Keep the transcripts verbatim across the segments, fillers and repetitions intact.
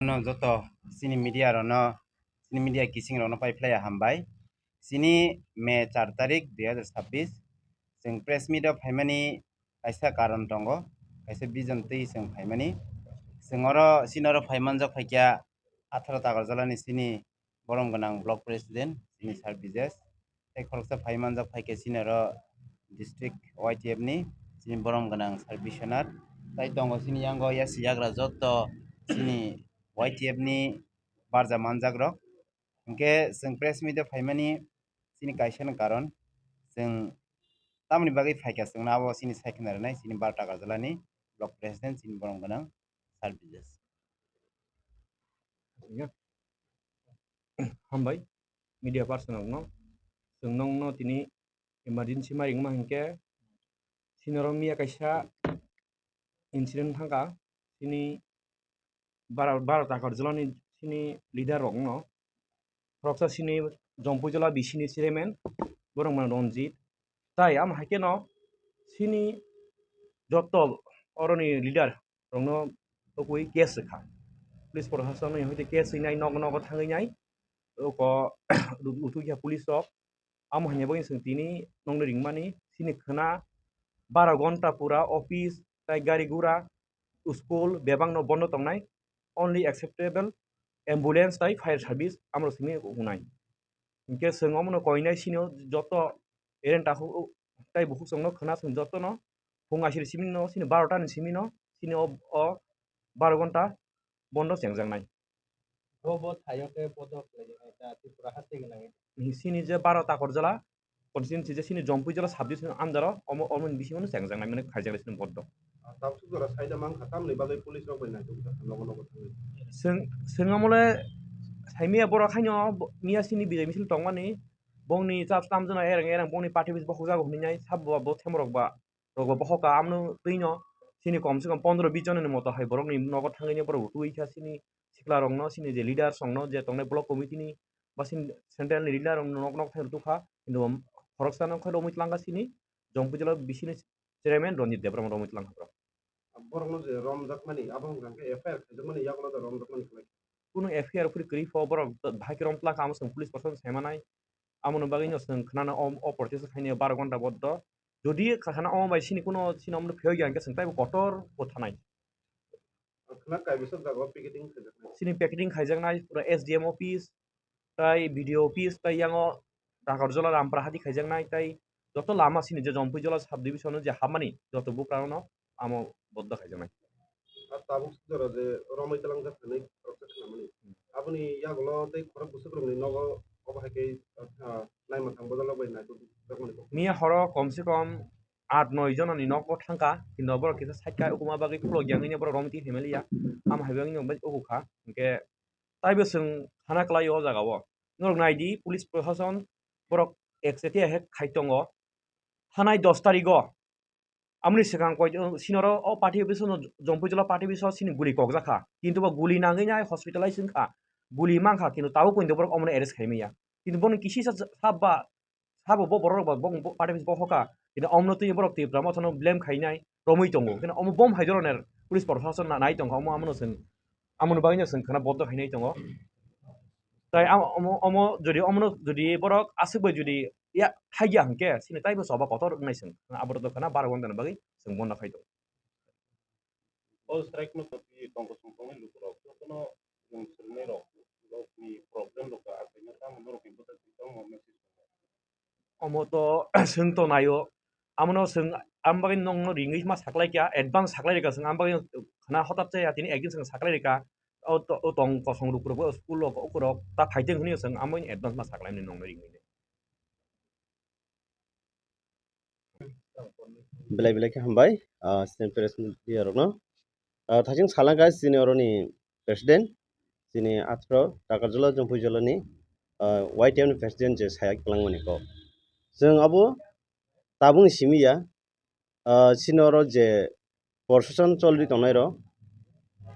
No joto chini media rokno, chini media kising rokno pai phlaiya hambai. Chini May char tarik dui hazar chabbish, chwng press meet o phaimani kaisa karon tongo, kaisa vision twi chwng phaimani. Chwng oro, chini oro phaimanjak phaikha atharo Takarjalani chini borom gwnang block president, chini Sir Bijesh. Tei khoroksa phaimanjak phaikha chini oro district Y T F ni chini borom gwnang Sir Biswanath. Tai tongo chini yango yasi yagra joto chini Y T F ni barja manjak rok. Hinkhe chwng press meet o phaimani chini kaisa no karon, chwng tamoni bagwi phaikha chwngno abo chini sai khna rwnai chini Baro Takarjalani block president chini borom gwnang Sir Bijesh. Hambai media person rokno, chwng nongno tini emergency ma ringma hinkhe chini oro miya kaisa incident thangkha, chini Baro, Baro Takarjalani chini leader rokno, khoroksa chini Jompuijala B C ni chairman, borok mano Ranjit. Tai amo hai kheno chini joto oroni leader rokno tokwi case rwkha. Police proshasonno hoite case rwnai, nogo nogo thangwi nai, oko utukya police rok. Amo hai bagwi chwng tini nongni ringmani, chini khwna baro gonta pura office tai gari gura, school bebakno bondo tongnai, only acceptable ambulance tai fire service amrok simi wngnai. Hinkhe chwng omono koinai chini joto ereng takhuk tai bukhuk chwngno khwna chwng jotono phung asir simino chini baro ta ni simino chini o, o baro gonta bondo chengjaknai. Bo bo thaio khe bodo khlaijaknai ta Tripura haste gwnangwi. Chini je baro Takarjala constituency je chini Jompuijala subdivision under o omo, omo ni bisingo no chengjaknai mane khaijaknai chini bodo. Ah, tabuk jora saida mankha, tamni bagwi police rok bai naitok jakha nogo nogo thangwi. Chwng, chwng amole saimaya borok haino bo-, miya chini bijai misil tongmani bongni chap tamjana ereng ereng bongni party bis bokhok jago hwnwi nai sabo bo themrok ba rok bo bohoka amno twino chini kom se kom pondro bis jona ni moto hai borok ni nogo thangwi borok rw twi kha chini sikla rok no chini je leader song no je tongnai block committee ni ba chini central ni leader rok no nok nok thang rw twi kha kintu khoroksa no khe romwi twlang kha chini Jompuijala B C ni chairman Ranjit Debbarma romwi twlang kha borok. Borok no je romjak mani abo hwnkha khe F I R khaijak mani yagulo da romjak mani khlai. Kuno F I R phuri kwrwi pho borok bahai khe rom twlang kha amo chwng police proshasano sai manai. Amoni bagwi no chwng khwnana o, o protest khainai baro gonta boddo. Jodi kha-, khana omo bai sini kuno sini omo phiyok ya hwnkhe chwng taibo kotor bo thanai. Khwna kaibisa jaga o picketing khaijaknai. Sini picketing khaijaknai pura S D M office, tai B D O office, tai yango Takarjala Rampara hati khaijaknai, tai joto lama sini je Jompuijala sub division o je hapmani joto bukrang no amo boddo khaijaknai. Ah, tabuk jora je romwi twlangjak hinwi khoroksa khnamani. Hmm. Aboni yagulo tei khorok bwswk rokni nogo obo hai khe, ah, naima thang bwdalok bai naitok jakmani kok. Miya horo kom se kom aat noi jonani nogo thangkha, kintu borok kisa sakha ukuma bagwi khulok ya wngwi borok romwi twi family ya. Amo hai bagwi no bai uku kha. Hinkhe taibo chwng khana kwlai o jaga o. Norok nai di, police proshashan borok ekchetia he khai tongo. Thanai dos tarikgo amoni swkang koi, sinoro o party office no, Jompuijala party office o sini guli kokjak kha. Kintu bo guli nangwi nai hospitalize wngkha. Guli mankha, kintu tabuk poito borok omono arrest khai manya. Kintu bono kisisa sa-, sab ba, sabo bo borok ba, bo, bo party office bo hoka. Kintu omono twi borok Tipra Motha no blame khainai romwi tongo. Kintu omo bom hai dhoroner police proshashan na-, nai tongkha, omo amono chwng Amoni bagwino chwng khwna boddo khainai tongo. Tai am-, omo, omo jodi omono jodi borok aswk bai jodi ya thaiya hwnkhe chini taibo choba kotor wngnai chwng. Aborok do khwna baro ghonta ni bagwi chwng bondo khai tongo. O strike no tongkha songkha wngwi lukurok jotono chwng swrwngnairok, borokni problem rok achaino tamo norokni bwsakni tamo message tongo. Omo to chwng to naio, amono chwng am bagwi nongno ringwi ma saklai kha, advance saklai rikha chwng am bagwi khwna hotat chaya tini ekdin chwng saklai rikha, o to, o tong kosong ruk rok, o school rok, o kurok ta phaiteng hwnwi chwng amoni advance ma saklai mani nongno ringwi. Belai belai khe hambai, ah, chini press media rokno. Ah, thaichung salangkha chini oroni president, chini athro Takarjala Jompuijala ni, ah, Y T F ni president je saya kwlangmani kok. Chwng abo tabukni simi ya, ah, chini oro je proshashan cholwi tongnai rok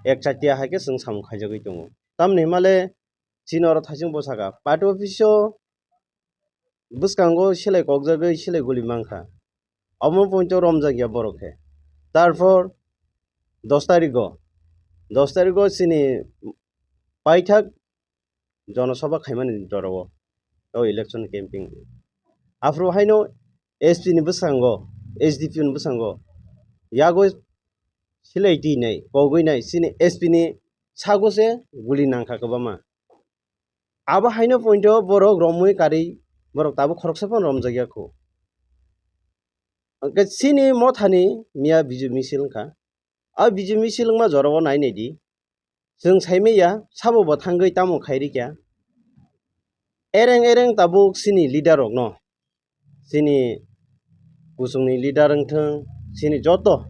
ek chatia hai khe chwng samung khaijagwi tongo. Tamni himale chini oro thaichung bwsakha party office o bwskango selai kokjagwi selai guli mankha. Omo poito romjakya borok khe. Tarpor dos tarigo, dos tarigo chini paithak jonosabha khaimani jorao o election campaign. Aphuru haino S P ni bwskango, S D P O ni bwskango yago silai twi nai, kogwi nai, chini S P ni sago se guli nangkha kwbangma. Abo haino point o borok romwi karwi, borok tabuk khoroksa phano romjakya kho. Hwnkhe chini mothani miya Bijui misil wngkha. A Bijui misil wngma jorao nai nai di. Chwng saimaya sabo bo thangwi tamo khai rikya. Ereng ereng tabuk chini leader rokno, chini kuchungni leader wngthwng, chini joto,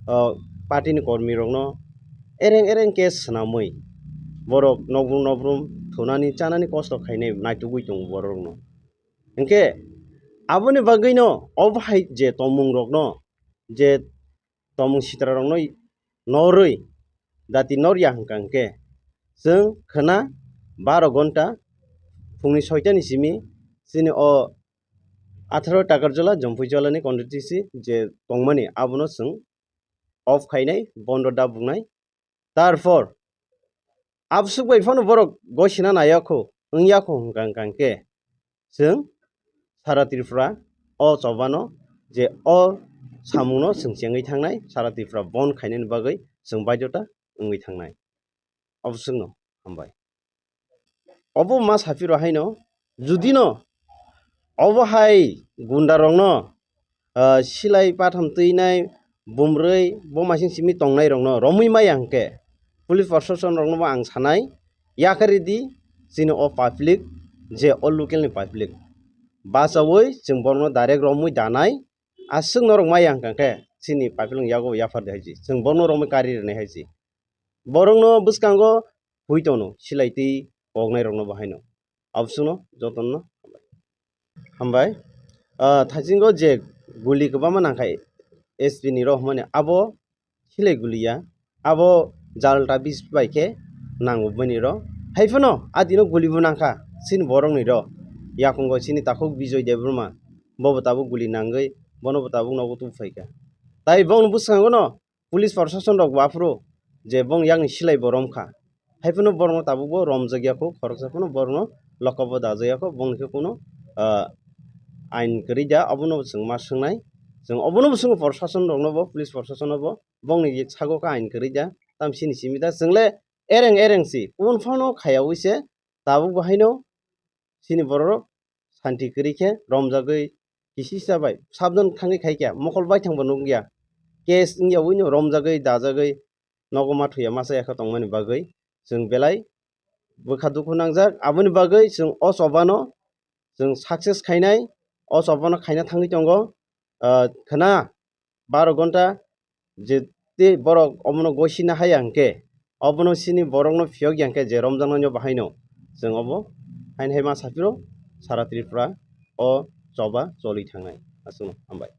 o, party ni kormi rokno ereng ereng khe swnamwi borok nokbrum nokbrum thunani chanani kosto khainai naitugwi tongo borok rokno. Hwnkhe aboni bagwino obo hai je tongmung rokno, je tongmung sitra rokno norwi dati norya hwnkha hwnkhe chwng khwna baro gonta phungni soitani simi chini o atharo Takarjala, Jompuijala ni constituency je tongmani abono chwng off khainai, bondo da buknai. Tarpor absuk bai phano borok gosina naiya kho, wngya kho hwnkha hwnkha hwnkhe chwng sara Tripura o chobano je o samungno chwng chengwi thangnai, sara Tripura bon khainani bagwi chwng baidota wngwi thangnai. Oboswkno hambai. Obo ma saphiro haino, judino obo hai gunda rokno, ah, silai patham twinai, bumrwi, bomasing simi tongnai rokno romwi maya hwnkhe, police proshashan rokno bo ang sanai, yakaridi chini o public, je o local ni public bachaui chwng borokno direct romwi danai, aswk norok maya hwnkha khe chini public ni yago yaphar de hai si, chwng borokno romwi kari rwnai hai si. Borokno bwskango hui tono silai twi koknai rokno bo haino. Aboswkno jotono hambai. Ah, thaisingo je guli kwbangma nangkha S P ni rok hwnmani abo silai guliya, abo jalta bis bai khe nango bini rok. Haiphano adino guli bo nangkha chini borok ni rok. Yakungo chini takhuk Bijoy Debbarma bobo tabuk guli nangwi bono bo tabuk nogo tubu phaikha. Tai bongni bwskango no police proshashan rok bo aphuru je bong yakni silai bo romkha. Haiphano borokno tabukbo romjakya kho, khoroksa phano borokno lokop bo dajakya kho, bongni khe kuno, ah, ain kwrwi da, obono bo chwng ma swngnai. Chwng obono bo swngo proshashan rokno bo, police proshashan no bo, bongni sago khe ain kwrwi da, tamsini simi da, chwngle ereng ereng si, kubun phano khayaui se, tabuk bo haino chini borok rok santi kwrwi khe romjagwi kisisa bai sabdan thangwi khai khe mokol baithang bo nukya. Case wngya uino romjagwi dajagwi nogo ma thuya masa yakha tongmani bagwi chwng belai bwkha dukhu nangjak. Aboni bagwi chwng o chobano chwng success khainai, o chobano khaina thangwi tongo. Ah, khwna baro gonta je tei borok omono gosina haya hwnkhe, obono sini borokno phiyok ya hwnkhe je romjaknai no bahaino chwng obo haino hai ma saphiro sara Tripura o choba choli thangnai. Aswkno hambai.